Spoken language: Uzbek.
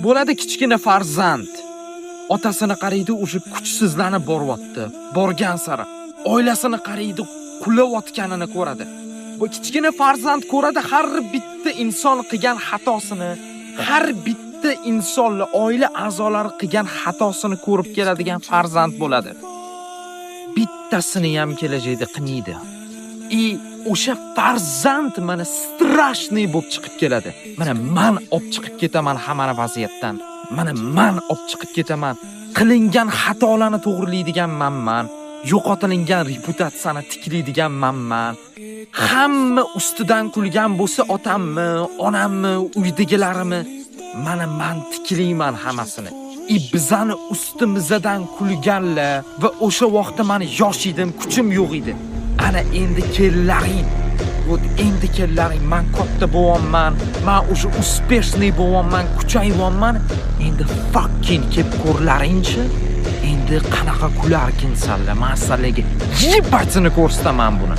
Bo'ladi kichkina farzand. Otasini qaraydi, уже kuchsizlanib boryapti. Borgan sari oilasini qaraydi, qulayotganini ko'radi. Bu kichkina farzand ko'radi har bitta inson qilgan xatosini, har bitta insonlar, oila a'zolari qilgan xatosini ko'rib keladigan farzand bo'ladi. Bittasini ham kelajakda qilmaydi. И o'sha farzand mana страшный bo'lib chiqib keladi. Mana man olib chiqib ketaman hammani vaziyatdan. Mana man olib chiqib ketaman. Qilingan xatolarni to'g'rilaydigan manman. Yo'qotilingan reputatsiyani tiklaydigan manman. Hamma ustidan kulgan bo'lsa otammi, onammi, uydagilarimni, mana man tiklayman hammasini. И bizani ustimizdan kulganlar va o'sha vaqtda man yosh edim, kuchim yo'q edi. Ana endi kellaring. Вот endi kellaring, man katta bo'lyapman, man уже успешный bo'lyapman, kuchayyapman. Endi fucking kelib ko'rlaringchi. Endi qanaqa kularkinsanlar, man sizlarga ебать ini ko'rsataman buni.